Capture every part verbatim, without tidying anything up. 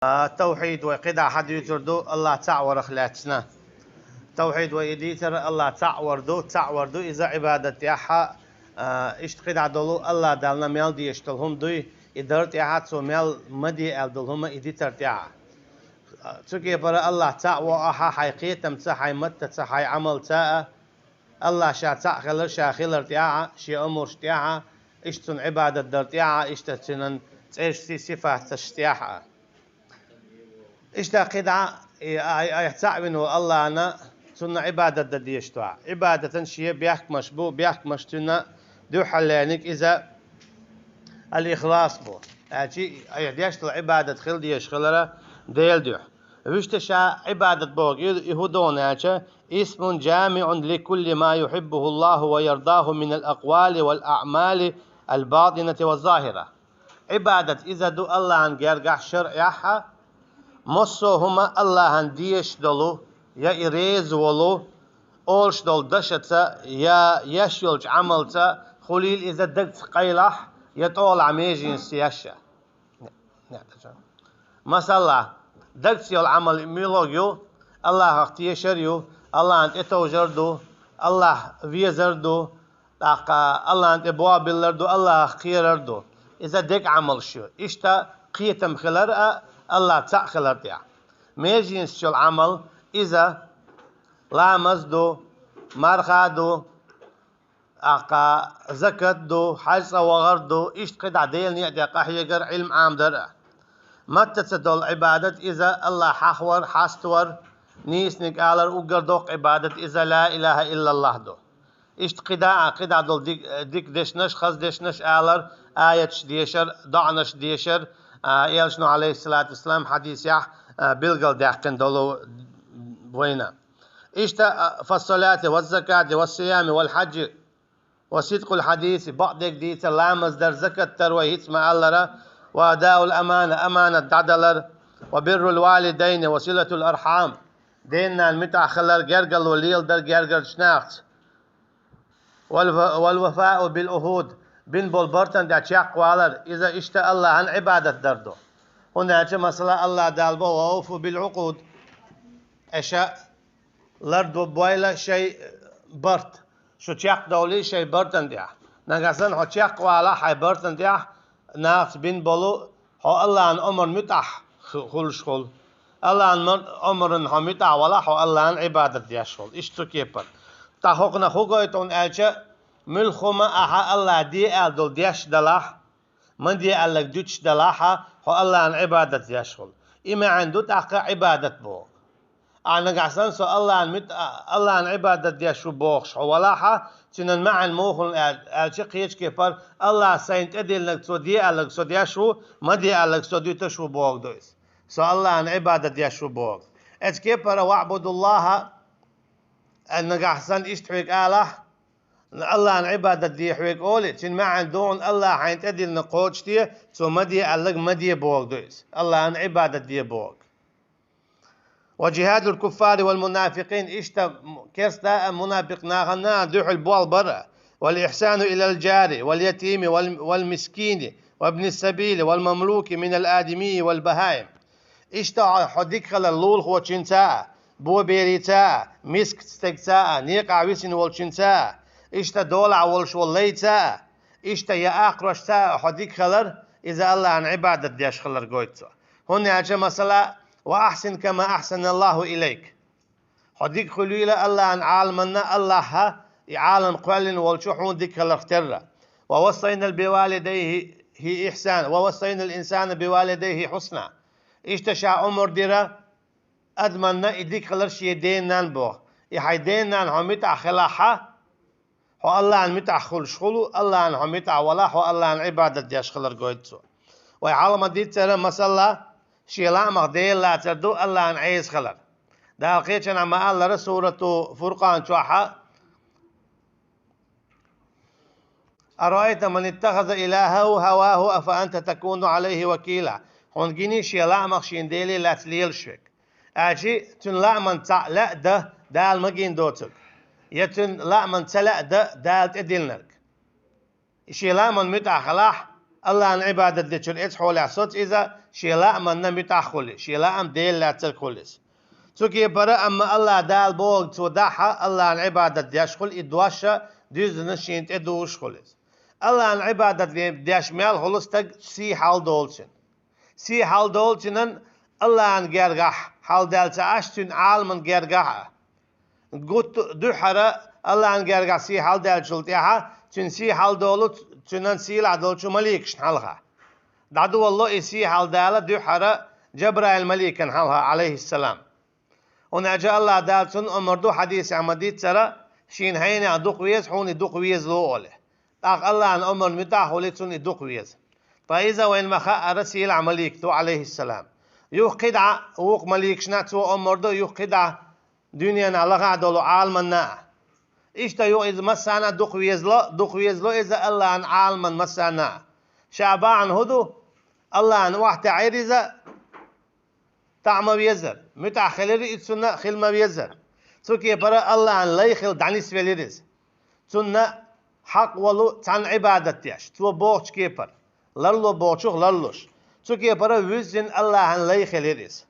А, тавхьид вай кхидӀа хьадуьйцур ду, АллахӀ цаӀ варах лаьцна. Тавхьид вай и дийцар АллахӀ цаӀ вар ду, цаӀ вар ду, иза Ӏибадат тӀехьа, а, иштта кхидӀа долу АллахӀ Далла мел дезаш долу хӀума дуй, и дар тӀехьа цо мел ма де аьлла долу хӀума и дитар тӀехьа. Цу кепара АллахӀ цаӀ ву ахьа хьайн кхетамца, хьайн маттаца, хьайн Ӏамалца а, АллахӀ ша цаӀ хилар, ша хилар тӀехьа, шен омраш тӀехьа, иштта цунна Ӏибадат дар тӀехьа, иштта цуьнан цӀерш си-, сифаташ тӀехьа. Иштта кхидӀа, и, ай, ай, цаӀ вина ву АллахӀана, цунна Ӏибадат дан дезаш ду. Ӏибадатан шен бехкамаш бу, бехкамаш цуьнан дуьххьал лерниг иза ал-ихлас бу. Аьлчи, айхьа деш долу Ӏибадат хила дезаш хилара Делан дуьхьа. Вуьшта ша Ӏибадат боху и, и хӀун ду аьлча, исмун жамиӀун ли кулли ма юхиббуху Аллаху ва ярдаху мин ал-акъвали вал аъмали ал-батинати ва захира. Ӏибадат иза ду АллахӀан гергахь шарӀехьа, массо а хӀума АллахӀан дезаш долу, я и реза волу, олуш долу дашаца, я еш йолчу Ӏамалца, хуьлийла иза дагца къайлахь, я тӀолахь меженашца еш а. Масала, дагца йолу Ӏамал муьлхарг ю, АллахӀах тешар ю, АллахӀан тӀетовжар ду, АллахӀ везар ду, тӀаккха АллахӀан тӀе бобиллар ду, АллахӀах кхерар ду. Иза дега Ӏамалш ю. Иштта кхетам хилар а АллахӀ цхьаъ хилар тӀехь. Меженашца йолу Ӏамал иза ламаз ду, марха ду, тӀаккха закат ду, хьаьж цӀа вахар ду, иштта кхидӀа Делан некъа тӀе къахьегар, Ӏилма Ӏамадар а. Маттаца долу Ӏибадат иза АллахӀ хьахавар, хьаставар, нийсаниг алар, уггар доккха Ӏибадат иза ла илахӀа иллаллахӀ ду. Иштта кхидӀа а, кхидӀа долу дик-, дика дешнаш, хаза дешнаш алар, аяташ дешар, доӀанаш дешар, а, Элчано, алейхиссалату вассалам, хьадисехь, а, билгалдаьккхина долу вайна. Иштта, а, фассалати, ваззакати, вассиями, валхьаджи, ва сидкъул хьадиси, бакъдерг дийцар, ламаз дар, закат дар вай хӀинца ма-аллара, ва адаул амана, аманат дӀадалар, ва биррул валидайни, ва силатул архьам, ден-нана муьтӀахь хилар, гергарло леладар гергарчу нахаца. Вал ва-, вал вафау бил ухуд, бина болу бартан тӀехь чекхвалар, иза иштта АллахӀан Ӏибадат дар ду. ХӀунда аьлча, масала, АллахӀ Дала боху: «Ва уфу бил укъуд». Аша лардо бойла шайн барт, шу чекхдовлий шайн бартан тӀехь. Нагахь санна хьо чекхвалахь хьайн бартан тӀехь, нахаца бина болу, хьо АллахӀан омран муьтӀахь ху-, хуьлуш хуьлу. АллахӀан мар-, омран хьо муьтӀахь валахь, хьо АллахӀан Ӏибадат деш хуьлу. Иштта цу кепара. Ткъа хӀокхунах хӀун гойту хьуна аьлча, муьлхха хӀума ахьа АллахӀ де аьлла долу деш далахь, ма де аьлларг дуьтуш далахьа, хьо АллахӀан Ӏибадат деш хуьлу. И маьӀна ду тӀаккха Ӏибадат боху. Ахьа нагахь санна со АллахӀан муьтӀа-, АллахӀан Ӏибадат деш ву бохуш хьо валахьа, цуьнан маьӀна муха хуьлу аьл-, аьлча кхечу кепара, АллахӀа сайна тӀедиллинарг цо де аьлларг со деш ву, ма де аьлларг со дуьтуш ву боху ду иза. Со АллахӀан Ӏибадат деш ву боху. Эцу кепара ваӀбудуллахӀа, нагахь санна иштта хьоьга алахь, АллахӀан Ӏибадат де хьоьга олий, цуьнан маьӀна ду хьуна АллахӀа хьайна тӀедиллинарг кхочушде, цо ма де аьлларг ма де боху ду иза. АллахӀан Ӏибадат де боху. Ва жихадул куффари вал мунафикъин, иштта керста а, мунафикъ нахана а дуьхьал болх бар а. Вал ихсану илал жари, вал ятими, вал, вал мискини, ва ибнис сабили, вал мамлуки минал адимии вал бахаим. Иштта хьо, хьо дика хилар лулахочуьнца а, боберийца а, мискачу стегца а, некъахь висина волчуьнца а, иштта долахь волуш волу лайца а, иштта я акхарошца а хьо дика хилар, иза АллахӀан Ӏибадат деш хилар гойту цо. ХӀунда аьлча, масала, ва ахьсин кама ахьсаналлаху илайк. Хьо дика хуьлийла АллахӀан Ӏаламанна, АллахӀа и Ӏалам кхоьллина волчу хьуна дика хиларх терра. Ва вассайнал бивалидайхи ихсан, ва вассайнал инсана бивалидайхи хьусна. Иштта ша омра дира адаманна и дика хилар шен ден-нанна боху. И хьайн ден-нана хьо муьтӀахь хилахьа, хьо АллахӀан муьтӀахь хуьлуш хуьлу, АллахӀан хьо муьтӀахь валахь, хьо АллахӀан Ӏибадат деш хилар гойту цо. Вай хьалха ма-дийццара, масала, шен лаамах Дела лацар ду АллахӀан Ӏеса хилар. Дала кхечанхьа ма-аллара сурату Фуркъан чохьа: «Араайта ман иттахаза илахаху хаваху афа анта такуну алайхи вакила». Хьуна гиний шен лаамах шен деле лаьцна лелаш верг? Аьлчи, цуьнан лааман цхьаъ лаьа дан Дала ма гина доцург. Я цуьнан лааман ца лаьа дан Дала тӀедиллинарг. И шен лааман муьтӀахь хилахь, Аллахьан Ӏибадат дечуьра эцу хьолехь соцу иза, шен лааманна муьтӀахь хуьлий, шен лаам Дела лаьцнарг хуьлий иза. Цу кепара, амма Аллахь Дала бохург цо дахь а, Аллахьан Ӏибадат деш хуьлий, и дош а дуьззина шена тӀедужуш хуьлий иза. Аллахьан Ӏибадат деш мел хуьлу стаг сий хьалдолучун. Сий хьалдолучунан Аллахьан гергахь хьалдаьлла ца Ӏаш, цуьнан Ӏаламан гергахь а. Гуттар а дуьххьара Аллахьан гергахь сий хьалдаьллачул тӀаьхьа, цуьнан сий хьалдолу, цуьнан сийлахь долчу маликашна хьалха. ДӀадолало и сий хьалдала дуьххьара Джабраил маликана хьалха, Ӏалайхиссалам. ХӀунда аьлча Аллахь Дала цунна омра ду хьадисехь ма-дийццара, шена хьенех дукха веза, хьуна и дукха везало олий. ТӀаккха Аллахьан омрана муьтӀахь хуьлий, цунна и дукха веза. Ткъа иза вайна ма-хаъара сийлахь малик ду, Ӏалайхиссалам. Юха кхидӀа вукху маликашна цо омра ду, юха кхидӀа дуьненахь лахахь долу Ӏаламанна а. Иштта юха иза массарна а дукха везало, дукха везало иза Аллахьан Ӏаламан массарна а. Ша бахьана хӀун ду? Аллахьан охьатаьӀира иза, таӀа ма везара, муьтӀахь хилира иза, цунна хила ма везара. Цу кепара Аллахьан лай хила дӀанисвелира иза. Цунна хьакъ волу цхьанна Ӏибадат деш, цо бохучу кепара, ларло бохучух ларлуш. Цу кепара вуьззина Аллахьан лай хилира иза.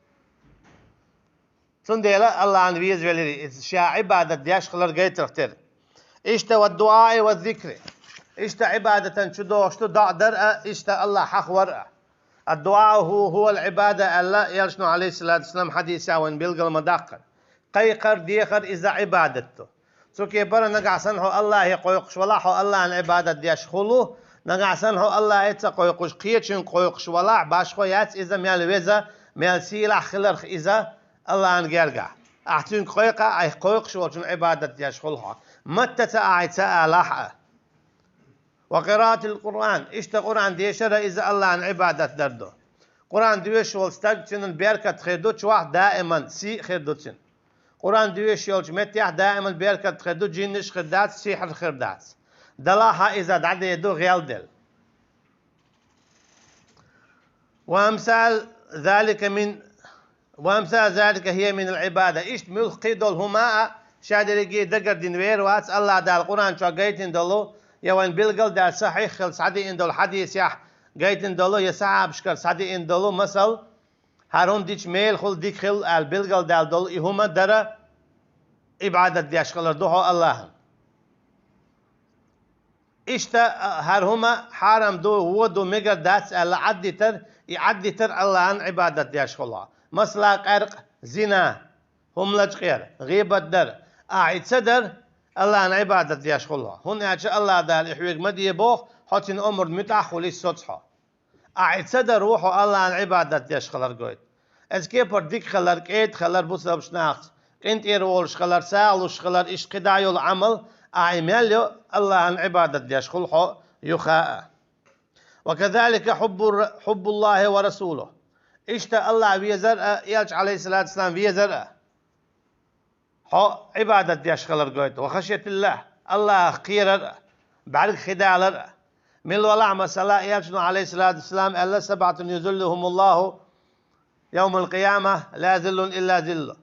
Цундела Аллахьан везавелира иза, ша Ӏибадат деш хилар гайтарх тера. Иштта ва дуӀаи ва зикри. Иштта Ӏибадатан чу догӀуш ду доӀа дар а, иштта Аллахь хьахавар а. Ад-дуӀа хӀу, хӀуал Ӏибада аьлла, элчано, Ӏалайхиссалату вассалам, хьадисехь вайна билгал ма-даккхара. Кхайкхар, дехар иза Ӏибадат ду. Цу кепара нагахь санна хьо Аллахье кхойкхуш валахь, хьо Аллахьан Ӏибадат деш хуьлу, нагахь санна хьо Аллахье ца кхойкхуш, кхечуьнга кхойкхуш валахь, башхо яц иза мел веза, мел сийлахь хиларх иза Аллахьан гергахь. Ахь цуьнга кхойкхахь, ахь кхойкхуш волчун Ӏибадат деш хуьлу хьо. Маттаца ахь и ца алахь а. Ва къираатил Къуръан, иштта Къуръан дешар а иза Аллахьан Ӏибадат дар ду. Къуръан доьшуш волу стаг, цуьнан беркат хир ду, чохь даиман сий хир ду цуьнан. Къуръан доьшуш йолчу меттехь даиман беркат хир ду, джиннаш хир дац, сихьр хир дац. Далахь а иза дӀадер ду гӀелделла. Ва амсал залика мин, ва амсал залика хия минал Ӏибада. Иштта муьлхха кхидолу хӀума а ша дерриге дагардина вер вац, Аллахь Дала Къуръан чохь гайтина долу, я вайн билгал а даьлла сахьихь хилла схьадеана долу хьадисехь гайтина долу, я сахьабашкара схьадеана долу масал, хӀара хӀума дича мелахула дика хила аьлла билгал даьлла долу и хӀума дара Ӏибадат деш хилар ду хьо Аллахьан. Иштта, а, хӀара хӀума хьарам ду, вон ду, мегар дац аьлла Ӏаддитар, и Ӏаддитар Аллахьан Ӏибадат деш хуьлу хьо. Масала, къаьркъа, зина, хӀума лачкъер, гӀийбат дар, ахь и ца дар, Аллахьан Ӏибадат деш хуьлу хьо. ХӀунда аьлча Аллахь Дала и хьоьга ма де боху, хьо цуьнан омрана муьтӀахь хуьлий соцу хьо. Ахь и ца дар ву хьо Аллахьан Ӏибадат деш хилар гойту. Иза кепара дика хилар, кӀеда хилар бусалбачу нахаца, къинтӀера волуш хилар, сагӀа луш хилар, иштта кхидӀа йолу Ӏамал, ахь и мел йо, Аллахьан Ӏибадат деш хуьлу хьо юха а. Ва казалика хьуббу-, хьуббуллахи ва расулуху. Иштта Аллахь везар а, элча, Ӏалайхиссалату вассалам, везар а. Хьо Ӏибадат деш хилар гойту. Ва хашйатиллахь, Аллахьах кхерар а, бӀаьрга хи далар а. Мила валахь, масала, элчано, Ӏалайхиссалату вассалам, аьлла: «Сабъатун юзиллухумуллаху явмал къияма, ла зиллун илла зиллу».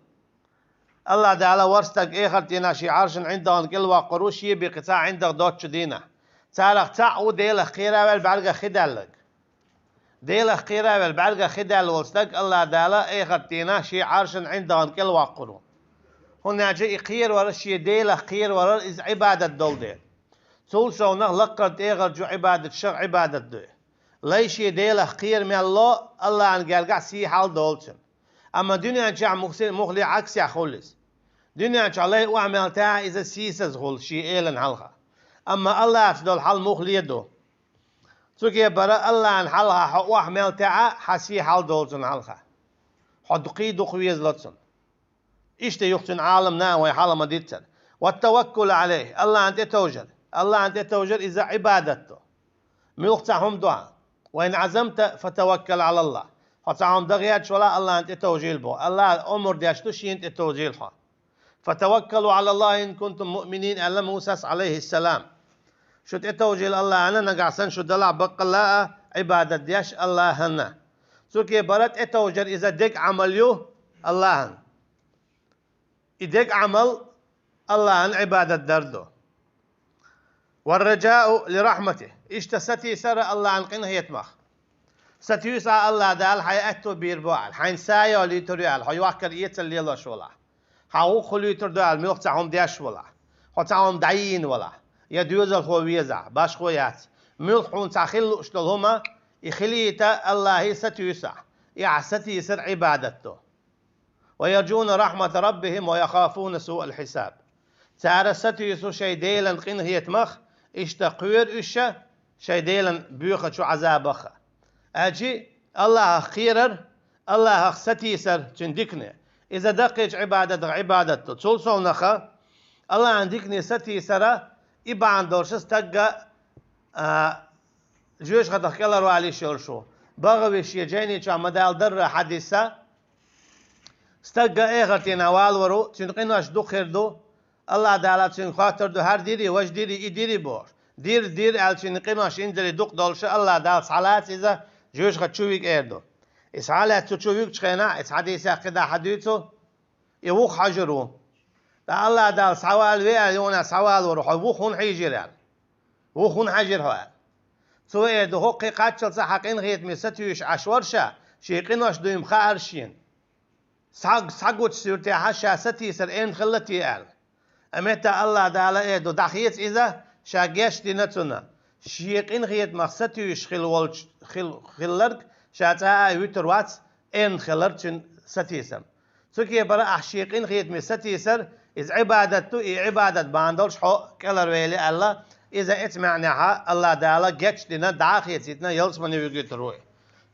Аллахь Дала ворхӀ стаг эхарт дийнахь шен Ӏаршан ӀиндагӀна кӀел воккхур ву, шен бен кхин цхьа ӀиндагӀ доцучу дийнахь. Царах цхьаъ ву Делах кхера а велла, бӀаьргах хи даьлларг. Делах кхера а велла, бӀаьргах хи даьлла волу стаг Аллахь Дала эхарт дийнахь шен Ӏаршан ӀиндагӀна кӀел воккхур ву. ХӀунда аьлча и кхеравар, шен Делах кхеравар, иза Ӏибадат долу дела. Цул совнах лаккхара тӀегӀарчу Ӏибадаташах Ӏибадат ду. Лай шен Делах кхера мел ло, Аллахьан гергахь сий хьалдолу цуьнан. Амма дуьнен чохь мухси-, муххале Ӏаксехь хуьлу иза. Дуьнен чохь лай охьа мел таьӀа, иза сийсаза хуьлу шен элана хьалха. Амма Аллахьца долу хьал муххале ду. Цу кепара Аллахьан хьалха хьо охьа мел таьӀа, хьан сий хьалдолу цунна хьалха. Хьо дукхий дукха везало цунна. Иштта юха цуьнан Ӏаламна а вай хьалха ма-дийццара. Ва таваккул Ӏалайхи, Аллахьан тӀетовжар. Аллахьан тӀетовжар иза Ӏибадат ду. Муьлхха цхьа хӀума ду хьан. Ва ин Ӏазамта, фатаваккал Ӏалаллахь. Хьо цхьа хӀума дан гӀерташ валахь, Аллахьан тӀетовжийла боху. Аллахьан омра деш ду шена тӀетовжийла хьо. «Фатаваккалу Ӏалаллахи ин кунтум муъминин», аьлла Мусас, Ӏалайхиссалам. Шу тӀетовжийла Аллахьана, нагахь санна шу далахь баккъалла а Ӏибадат деш Аллахьана. Цу кепара тӀетовжар иза дега Ӏамал ю Аллахьана. И дега Ӏамал Аллахьана Ӏибадат дар ду. والرجاء لرحمته. Иштта сатийсар Аллахьан къинхетамах. Сатуьйсу Аллахь Дала хьайн аьтто бийр бу аьлла, хьайна са йолуьйтур ю аьлла, хьо йохкар эцалла лелош валахь. Хьан гӀуллакх хуьлуьйтур ду аьлла, муьлхха цхьа хӀума деш валахь. Хьо цхьа хӀума дӀайийна валахь. Я доьзалхо везахь, башхо яц. Муьлхха хьуна цхьа хила лууш долу хӀума, и хилийта Аллахье сатуьйсахь. И ахь сатийсар Ӏибадат ду. ويرجون رحمة ربهم ويخافون سوء الحساب. Цара сатуьйсу шайн Делан къинхетамах, иштта кхоьру уьш шайн Делан боьхачу Ӏазабах. Аьлчи Аллахьах кхерар, Аллахьах сатийсар цуьнан дикане. Иза даккхийчу Ӏибадатах Ӏибадат ду. Цул совнаха Аллахьан дикане сатийсара и бахьана долуша стагга, а, жоьжахатах кӀелхьарвалийш йолуш ву. БагӀавиш я жайни чохь ма-далла дарра хьадиса, стагга эхартенахь валавар ву, цуьнан къинош дукха хир ду, Аллахь Дала цуьнга хоттур ду, хӀара дирий, важа дирий, и дирий бохуш. Дир, дир аьлла цуьнан къинош инзаре дукха долуша Аллахь Дала схьалаца иза жоьжахати чу вига эр ду. И схьалаьцна цу чу вигчу хенахь, и цхьа дийсех кхидӀа хьадуьйцу, и вуха хьожур ву. ТӀаккха Аллахь Дала схьавала ве аьлла, юханехь схьавалавар ву, хьо вуха хӀунда хьийжира аьлла. Вуха хӀунда хьаьжира хьо аьлла. Цо эр ду, хӀокху кхаччалца хьан къинхетаме сатуьйсуш Ӏаш вара ша, шен къинош дуй-м хаьара шена. Схьа-, схьагучу суьртехь ша сатийсар эрна хилла те аьлла. Амма метта Аллахь Дала эр ду, дӀахеца иза, ша гечдина цунна. Шен къинхетамах сатуьйсуш хилла волчу, хил-, хилларг ша цкъа а вуьтур вац, эрна хилар цуьнан сатийсам. Цу кепара ахь шен къинхетаме сатийсар, иза Ӏибадат ду, и Ӏибадат бахьана долуш хьо кӀелхьарвели аьлла, иза эцу маьӀнехьа Аллахь Дала гечдина, дӀа а хецийтина, ялсамане вуьгуьйтур ву и.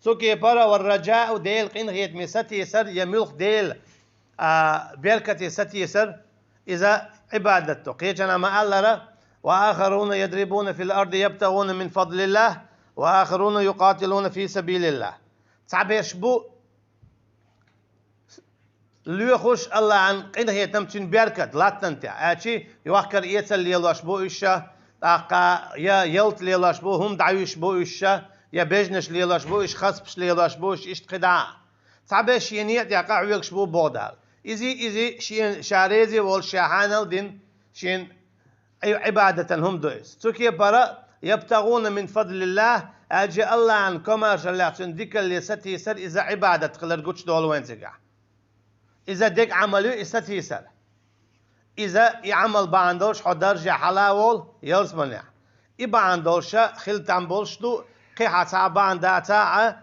Цу кепара والرجاء, Делан къинхетаме сатийсар, я муьлхха Делан, а, беркате сатийсар, иза Ӏибадат ду. Кхечанхьа ма-аллара: وآخرون يضربون في الأرض يبتغون من فضل الله وآخرون يقاتلون في سبيل الله. Цхьаберш бу лоьхуш Аллахьан къинхетам, цуьнан беркат латтана тӀехь. Аьлчи йохкар эцалла лелош бу уьш ша, тӀаккха я ялта лелош бу, хӀума дӀаюьйш бу уьш ша, я бежнаш лелош бу уьш, хазпаш лелош бу уьш, иштта кхидӀа а. Цхьаберш шен некъа тӀехь къахьоьгуш бу боху Дала. Изий, изий шен, ша реза волуш, ша хьанал дина, шен Ӏи-, Ӏибадатан хӀума ду иза. Цу кепара يبتغون من فضل الله, аьлча Аллахьан комаьршаллех, цуьнан дикалле сатийсар, иза Ӏибадат хилар гучудолу вайн цигахь. Иза дерг Ӏамал ю и сатийсар. Иза и Ӏамал бахьана долуш хьо дарже хьала а волу ялсаманехь. И бахьана долуша хила там болуш ду, кхин хьан цхьа а бахьана дацахь а,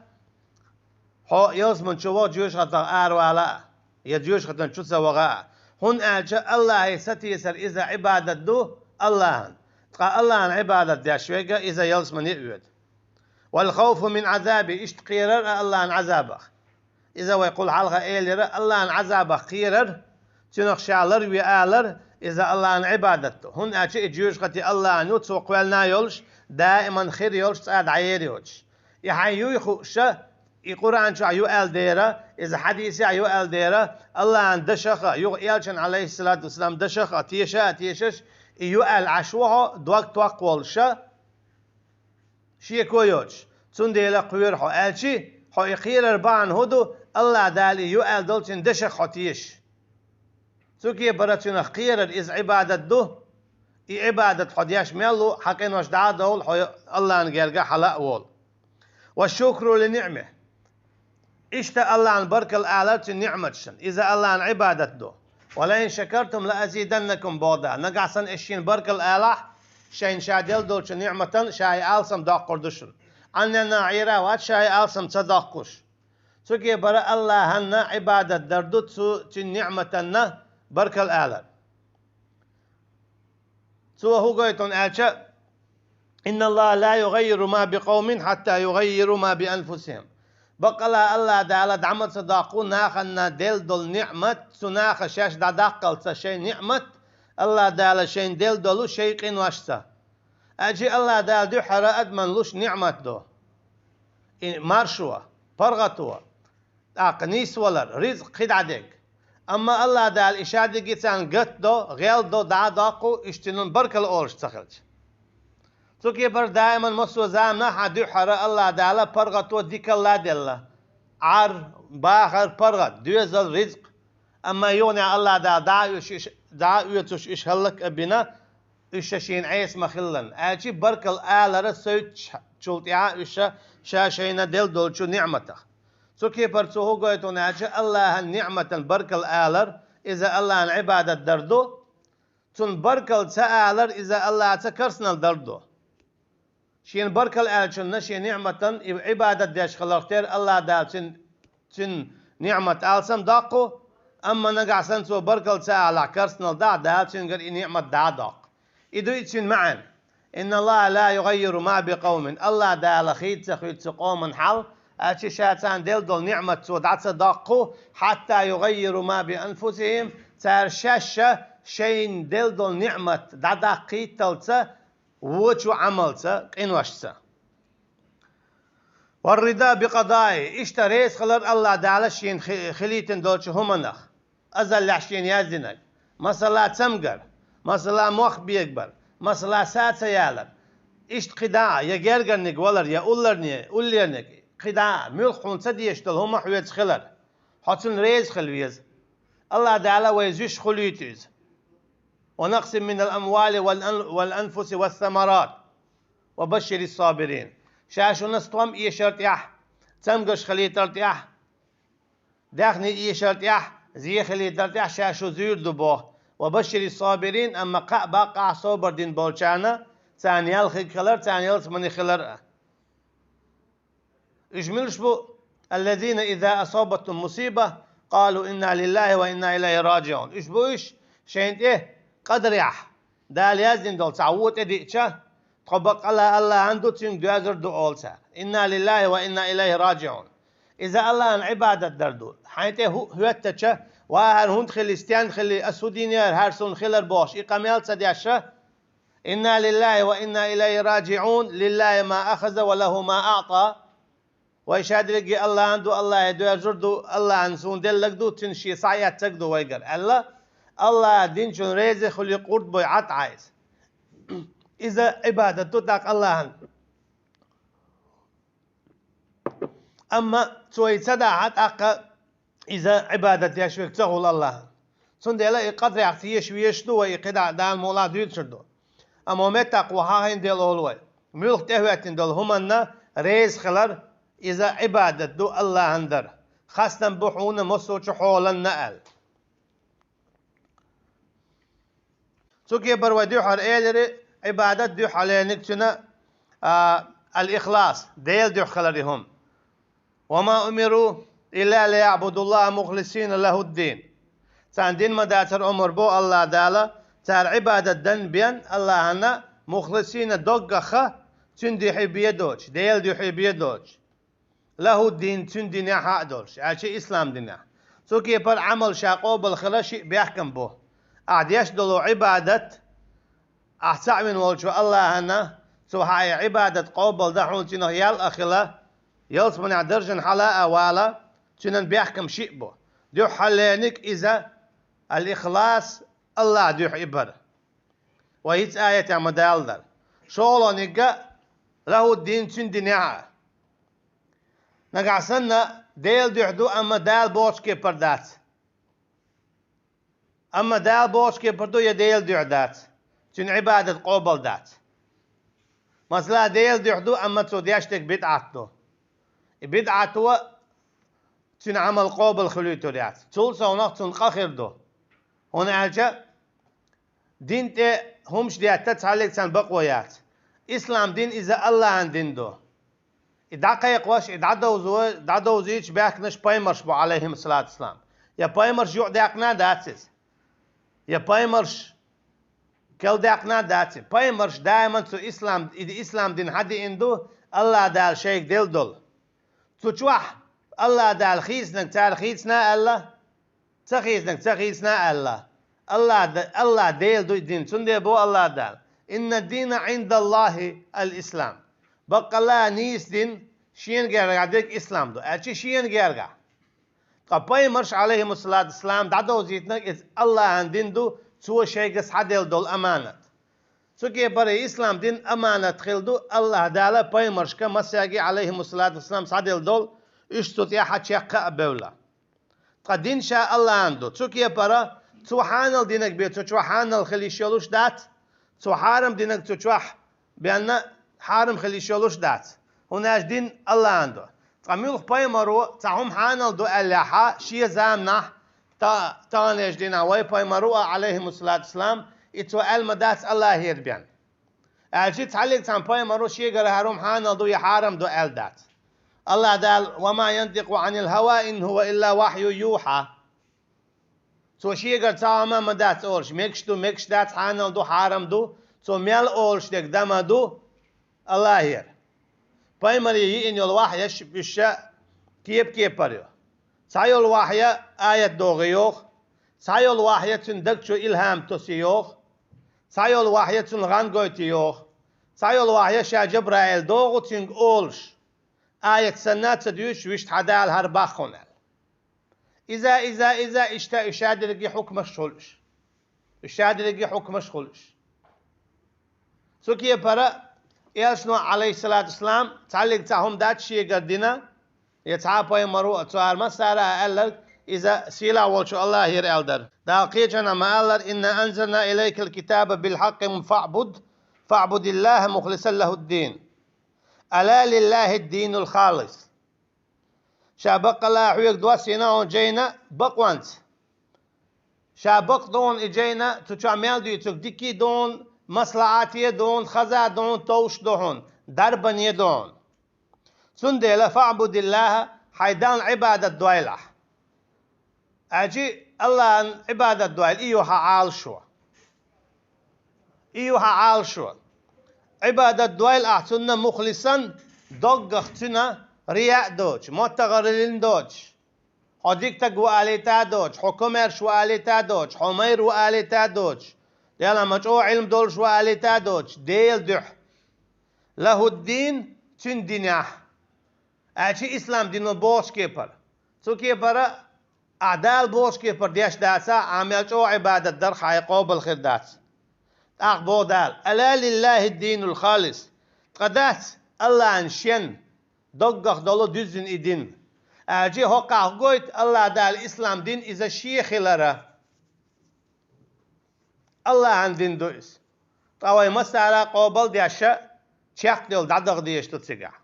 хьо ялсаман чу ваха, жоьжахатах аравала а, я жоьжахатан чу ца ваха а. ХӀунда аьлча Аллахье сатийсар иза Ӏибадат ду Аллахьан. Ткъа Аллахьан Ӏибадат деш верг а иза ялсамане а воьду. والخوف من عذابه, иштта кхерар а Аллахьан Ӏазабах. Иза вай кхул хьалха элира, Аллахьан Ӏазабах кхерар, цуьнах ша ларве алар, иза Аллахьан Ӏибадат ду. ХӀунда аьлча и жоьжахати Аллахьан ю, цо кхоьллина йолуш, даиман хир йолуш, цкъа дӀаер йоцуш. И хьайн юй хууша, и Къуръан чохь ю аьлла дера, иза хьадисехь ю аьлла дера, Аллахьан дашах а, юха элчан, алейхиссалату вассалам, дашах а теша а тешаш, и ю аьлла Ӏаш ву хьо, дог токхволуша, шеко йоцуш. Цундела кхоьру хьо, аьлчи, хьо и кхерар бахьана хӀун ду, Аллахь Дала и ю аьлла долу цуьнан дашах хьо теша. Цу кепара цуьнах кхерар иза Ӏибадат ду, и Ӏибадат хьо деш мел ву, хьан къинош дӀа а довла, хьо Аллахьан герга хьала а волу. والشكر لنعمه. Иштта Аллахьан баркалла алар цуьнан ниӀматашна, иза Аллахьан Ӏибадат ду. ولئن شكرتم لأزيدنكم боху Дала. Нагахь санна аш шена баркалла алахь, шайна ша делла долчу ниӀматан ша и алсам доккхур ду шуна. Ӏанненна Ӏийра вац ша и алсам ца доккхуш. Цу кепара Аллахьанна Ӏибадат дар ду, цу, цуьнан ниӀматанна баркалла алар. Цо хӀун гойту аьлча: إن الله لا يغير ما بقوم حتى يغيروا ما بأنفسهم. Баккъала Аллахь Дала дӀа ма ца доккху нахана делла долу ниӀмат, цу наха шаьш дӀадаккхалца шайн ниӀмат, Аллахь Дала шайна делла долу шайн къиношца. Аьлчи Аллахь Дала дуьххьара адаман луш ниӀмат ду. И маршо, паргӀато, тӀаккха нийсвалар, ризкъ кхидӀа дерг. Амма Аллахь Дала и шадерг царна гатдо, гӀелдо, дӀа а доккху, уьш цуьнан баркалла олуш ца хилча. Цу кепара даиман массо а заманахь а дуьххьара Аллахь Дала паргӀато дикалла а делла. Ӏар, бахар, паргӀат, доьзал, ризкъ. Амма юханехь Аллахь Дала дӀа а оьцуш, дӀа а оьцуш уьш хӀаллак а бина, уьш ша шена Ӏеса ма хиллан, аьлча баркал алар а соьцучул тӀаьхьа уьш ша шайна делла долчу ниӀматах. Цу кепара цо хӀу гойту аьлча, АллахӀан ниӀматан баркал алар, иза АллахӀан Ӏибадат дар ду, цунна баркал ца алар, иза АллахӀаца керстанал дар ду. Шена баркал аьллачунна, шен ниӀматан и Ӏибадат деш хиларх тера АллахӀ Дала цуьн, цуьн ниӀмат алсам доккху, амма нагахь санна цо баркал ца алахь, керстанал дахь, Дала цуьнгара и ниӀмат дӀа а доккху. И ду и цуьн маьӀна. إن الله لا يغير ما بقوم. АллахӀ Дала хийца ца хуьйцу цу къоман хьал, аьлча ша царна делла долу ниӀмат цо дӀа ца доккху, حتى يغيروا ما بأنفسهم, цара шаьш шайна делла долу ниӀмат дӀадаккхийталца, вочу Ӏамалца, къиношца. والرضا بقضائه, иштта реза хилар АллахӀ Дала шена хи-, хилийтина долчу хӀуманах, азаллехь шена яздинарг. Масала, цамгар, масала, мох бегабар, масала, са ца ялар. Иштта кхидӀа а, я гергарниг валар, я улларне, уллерниг, кхидӀа а, муьлхха хьуна ца дезаш долу хӀума хьоьца хилар. Хьо цунна реза хила веза. АллахӀ Дала вай зуьйш хуьлуьйту иза. ونقص من الأموال والأن-، والأنفس والثمرات وبشر الصابرين. Ша шуна стом эшар тӀехь, цамгаш хилийтар тӀехь, даьхни эшар тӀехь, зе хилийтар тӀехь ша шу зуьйр ду боху. وبشر الصابرين, амма кхаъ баккхахь собар дина болчарна, царна ял хиг хилар, царна ялсамани хилар а. Уьш муьлш бу? الذين إذا أصابتهم مصيبة قالوا إنا لله وإنا إليه راجعون. Уьш бу уьш, шайна тӀе къадарехь, Дала яздина долу цхьа вон тӀедиъча, тхо баккъалла АллахӀан ду, цуьнга доьзар ду олу цара. إنا لله وإنا إليه راجعون. Иза АллахӀан Ӏибадат дар ду. Хьайн тӀе хӀу-, хӀоьттача, ва хӀара хӀунда хили, стенна хили, ас хӀу дийна яра, хӀара суна хилар бохуш, и къамел ца деш, إنا لله وإنا إليه راجعون، لله ما أخذ وله ما أعطى. Вай ша дерриге АллахӀан ду, АллахӀе доьзар ду, АллахӀан суна деллаг ду, цуьнан шен схьаэццаг ду вайгара, аьлла, АллахӀа динчун реза хуьлий, къурд бой Ӏад Ӏайса. Иза Ӏибадат ду тӀаккха АллахӀан. Амма цо и ца дахьа, тӀаккха иза Ӏибадат деш верг ца хуьлу АллахӀан. Цундела и къадарехь теша везаш ду вай, и кхидӀа Дала мукъалахь дуьйцур ду. Амма меттахъ ву хьахийна дела олу вай. Муьлхха тӀехӀоьттина долу хӀуманна реза хилар, иза Ӏибадат ду АллахӀан дар. Хастам бу хьуна массо а чу хьоланна аьлла. Цу кепара вай дуьххьара элира, Ӏибадат дуьххьалерниг цуьнан, а, ал-ихлас, Дела дуьхьа хилар и хӀума. وما أمروا إلا ليعبدوا الله مخلصين له الدين. Царна дин ма дацара омар бо АллахӀ Дала, цара Ӏибадат дан бен АллахӀана, мухлисина доггаха, цуьнан дуьхье бен доцуш, Дела дуьхье бен доцуш. Лаху дин, цуьнан динехь а долуш, аьлча ислам динехь. Цу кепара Ӏамал ша къобал хила шиъ бехкам бу. Ахь деш долу Ӏибадат, ахь цхьаъ вина волчу АллахӀана, цо хьан и Ӏибадат къобал дан хьуна цуьнах ял а хила, ялсаманехь даржана хьала а вала, цуьнан бехкам шиъ бу. Дуьххьаллениг иза, ал-ихлас, АллахӀ дуьхьа и бара. Вай хӀинца аятехь ма-далла дара. ШолгӀаниг а, лаху дин, цуьнан динехь а. Нагахь санна, Дела дуьхьа ду, амма Дала бохучу кепара дац. Амма Дала бохучу кепара ду, я Дела дуьхьа дац. Цуьнан Ӏибадат къобал дац. Масала, Дела дуьхьа ду, амма цо деш дерг бидӀат ду. И бидӀато цуьнан Ӏамал къобал хуьлуьйтур яц. Цул совнах цунна къа хир ду. ХӀунда аьлча, дин тӀе хӀумаш детта цхьаллиг царна бакъо яц. Ислам дин иза АллахӀан дин ду. И дӀакхайкхош, и дӀадовзо-, дӀадовзуьйтуш баьхкинарш пайхамарш бу, Ӏалайхиму салату вассалам. Я пайхамарш юкъадаьккхина а дац иза. Я пайхамарш кӀелдаьккхина а дац иза. Пайхамарш даиман цу ислам, и ислам дин хьадиъна ду, АллахӀ Дала шайга делла долу. Цу чохь АллахӀ Дала хийцинарг цара хийцина а аьлла, ца хийцинарг ца хийцина а аьлла. АллахӀ Д-, АллахӀ Дела ду и дин, цундела бо АллахӀ Дала: «Инна дина Ӏиндаллахи ал-ислам». Баккъалла нийса дин шена гергахь дерг ислам ду, аьлча шена гергахь. Ткъа пайхамарш, Ӏалайхиму салату вассалам, дӀадовзийтинарг иза АллахӀан дин ду, цо шайга схьаделла долу аманат. Цу кепара ислам дин аманат хилла ду АллахӀ Дала пайхамаршка массаьрга, Ӏалайхиму салату вассалам, схьаделла долу, уьш цу тӀехь чекх а бевлла. Ткъа дин ша АллахӀан ду. Цу кепара цо хьанал динарг бен цу чохь хьанал хила йиш йолуш дац, Цо хьарам динарг цу чохь бенна хьарам хила йиш йолуш дац, хӀунда аьлча дин Аллахьан ду. Ткъа муьлха пайхамаро цхьа хӀума хьанал ду аьллехьа, шен заманахь, та-, таханлерчу дийнахь вай пайхамаро а, Ӏалайхимуссалату вассалам, и цо аьлла ма дац Аллахьера бен. Аьлча цхьаллиг цхьана пайхамаро шегара хӀара хӀума хьанал ду я хьарам ду аьлла дац. Аллахь Дала: «Ва ма янтикъу Ӏанил хӀава, ин хӀува илла вахьюн юхьа». Цо шегара цхьа хӀума ма дац олуш, мегаш ду, мегаш дац, хьанал ду, хьарам ду, цо мел олуш дерг дан ма ду Аллахьера. Пайхамаре йиъна йолу вахьяш уьш кеп-кепара ю. Цхьа йолу вахья аят догӀий йоху, цхьа йолу вахья цуьнан даг чу илхьам тосий йоху, цхьа йолу вахья цунна гӀан гойтий йоху, цхьа йолу вахья ша Жабраил догӀу цуьнга олуш, аят санна а ца дуьйцуш, вуьшта хьан Дала хӀара боху хьуна аьлла. Иза, иза, иза, иштта уьш ша дерриге хьукмаш хуьлуш. Уьш ша дерриге хьукмаш хуьлуш. Цу кепара элчано, Ӏалайхиссалату вассалам, цхьаллиг цхьа хӀума дац шегара дина, я цхьа а пайхамаро а, цара массара а аьлларг, иза сийлахь волчу Аллахьера аьлла дара. Дала кхечанхьа ма-аллара: «Инна анзална илайкал китаба билхьаккъи фаъбуд, фаъбудиллаха мухлисан лахуддин. Ала лиллахиддинул халис». Ша баккъалла хьоьга доссийна хьуна жайна бакъонца. Ша бакъ ду хьуна и жайна, цу чохь мел дуьйцург дика ду хьуна, маслахьате ду хьуна, хаза ду хьуна, товш ду хьуна, дарбане ду хьуна. Цундела фаъбудиллаха, хьайн Далла Ӏибадат дойлахь. Аьлчи Аллахьан Ӏибадат дойла, и ю хьан Ӏалашо. И ю хьан Ӏалашо. Ӏибадат дойла ахь цунна мухлисан, доггах цуьнан рияъ а доцуш, моттагӀараллин а доцуш, хьо дика стаг ву алийта а доцуш, хьо комаьрша ву алийта а доцуш, хьо майра ву алийта а доцуш, Делан ма чӀогӀа Ӏилма долуш ву алийта а доцуш, Делан дуьхьа. Лахуддин, цуьнан динехь. Аьлчи ислам дино бохучу кепара. Цу кепара ахь Дала бохучу кепара деш дацахь, ахь мел чӀогӀа Ӏибадат дарх хьайн къобал хир дац. ТӀаккха боху Дала: «Ала лиллахи динул халис». Ткъа дац Аллахьан шен доггах долу дуьззина и дин. Аьлчи хӀокхахь хӀун гойту Аллахь Дала ислам дин иза шен хилара? Аллахьан дин ду иза. Ткъа вай массара а къобал деш, чекхдевлла дӀадаха дезаш ду цигахь,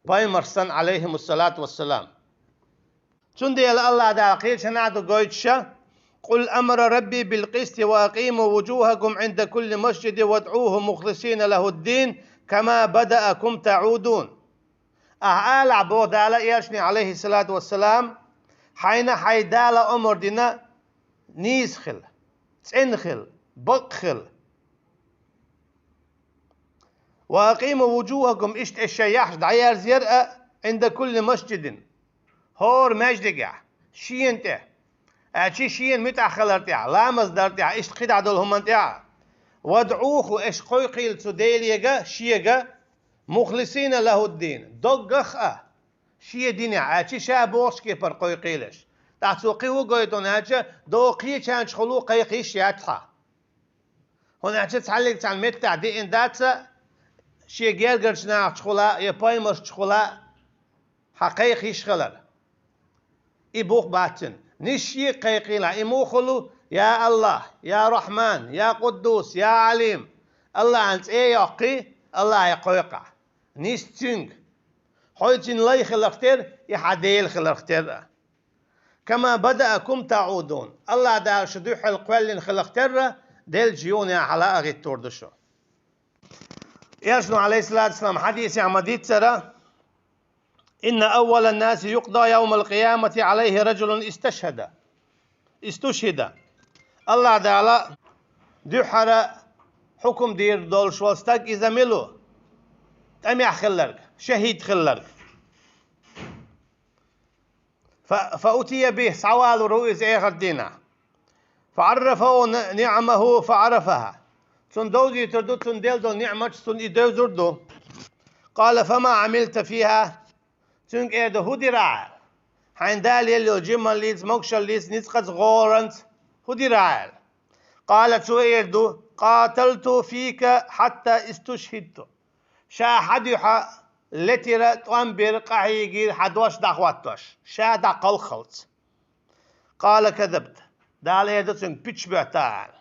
пайхамарш санна, Ӏалайхимуссалату вассалам. Цундела Аллахь Дала кхечанхьа а ду гойтуш: «Къул амара Рабби бил къисти ва акъиму вужухакум Ӏинда кулли масжидин вадӀуху мухлисина лахуддин, кама бадаакум таӀудун». Ахь алахь, боху Дала элчане, Ӏалайхиссалату вассалам, хьайна хьайн Дала омар дина нийса хила, цӀена хила, бакъ хила. «Ва акъиму вужухакум», иштта аш шайн яхьаш дӀаерзаяр а, «Ӏинда кулли масжидин», хӀора маьждигехь, шена тӀе. Аьлчи шена муьтӀахь хилар тӀехь, ламаз дар тӀехь, иштта кхидӀа долу хӀуманна тӀехь. «ВадӀуху», аш кхойкхийла цу Делега, шега, «мухлисина лахуддин», доггах а, шен динехь, аьлчи ша бохучу кепара кхойкхийла аш. ТӀаккха цо кхин хӀун гойту аьлча, догӀу кхечанчухула кхайкхийш яц хьан. ХӀунда аьлча цхьаллиг цхьана меттехь деана дац, шен гергарчу нахачухула я пайхамаршчухула хьан кхайкхийш хилар. И бух бац цуьнан. Нисса шега кхайкхийла, и муха хуьлу: «Я Аллахь, я Рахьман, я Къуддус, я Ӏалим». Аллахьан цӀе а йоккхий, Аллахье кхойкхахь. Нисса цуьнга. Хьо цуьнан лай хиларх терра, и хьан Дела хиларх терра. «Кама бадаакум таӀудун». Аллахь Дала шу дуьххьал кхоьллина хиларх терра, деллачу юханехьа хьала а гӀиттор ду шу. Элчано, Ӏалайхиссалату вассалам, хьадисехь ма-дийццара: «Инна аввалан наси юкъда явмал къиямати Ӏалайхи раджулун исташхада». Истушхида. Аллахь Дала дуьххьара хьукум дийр долуш волу стаг иза мила ву? ТӀамехь хилларг, шахӀид хилларг. Фа, фа утия бихи, схьавалур ву иза эхарт дийнахь. Фа Ӏаррафаху ниӀамаху фа Ӏарафаха. Цунна довзуьйтур ду, цунна делла долу ниӀматаш цунна и девзур ду. Къала: «Фама Ӏамилта фиха?» Цуьнга эр ду: «ХӀун дира ахь?» Хьайн Дала елла йолу жималлица, могушаллица, ницкъаца, гӀоранца хӀун дира ахь? Къала, цо эр ду: «Къаталту фика хьатта истушхидту». Ша хьан дуьхьа летира, тӀом бира, къахьийгира хьан дош дӀахӀоттош, ша дӀакхалххалц. Къала: «Казабта». Дала эр ду цуьнга: «Пич боьтту ахь», – аьлла.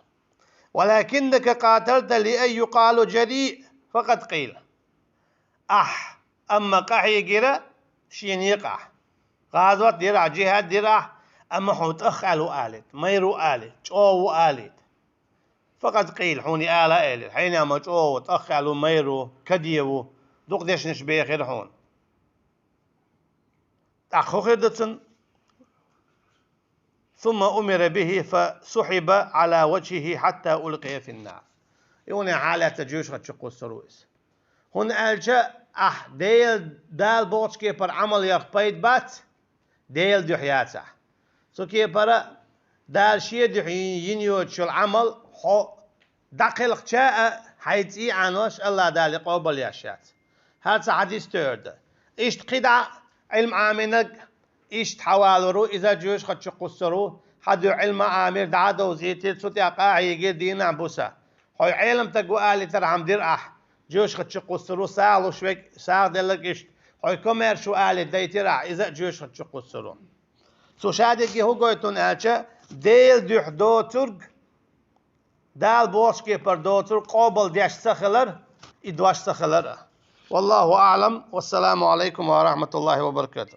ولكنك قاتلت لأن يقال جريء فقد قيل. Ахь амма къахьийгира шен некъахь. ГӀазот дира ахь, жихӀад дира ахь, амма хьо тӀаххьаьл ву алийта, майра ву алийта, чӀогӀа ву алийта. فقد قيل, хьуна ала элира, хьенех ма чӀогӀа ву, тӀаххьаьл ву, майра ву, каде ву, дукха дешнаш бехира хьуна. ТӀаккха хӀун хир ду цунна? ثم أمر به فسحب على وجهه حتى ألقي في النار. Юхне хьалаьцна жоьжахати чу кхуссур ву иза. ХӀунда аьлча ахь Дела, Дала бохучу кепара Ӏамал ярх пайда бац, Делан дуьхьа яцахь. Цу кепара Дала шен дуьхьа йина йоцуш йолу Ӏамал хьо дӀакхелхча а, хьайн цӀий Ӏанош АллахӀ Дала къобал еш яц. ХӀара цхьа хьадис тӀе ду. Иштта кхидӀа Ӏилма Ӏамийнарг иштта хьавалор ву, иза жоьжахати чу кхуссур ву, хьан дуьхьа Ӏилма Ӏамийра, дӀа а довзийтира, цу тӀехь къахьийгира дийнахь-буса. Хьо Ӏеламстаг ву алийтархьама дира ахь, жоьжахати чу кхуссур ву, сагӀа луш верг, сагӀа делларг иштта. Хьо комаьрша ву алийта дайтира ахь, иза а жоьжахати чу кхуссур ву. Цу шадерриге хӀун гойту аьлча, Делан дуьхьа доцург, Дала бохучу кепара доцург къобал деш ца хилар, и дош ца хилар а. والله أعلم. والسلام عليكم ورحمة الله وبركاته.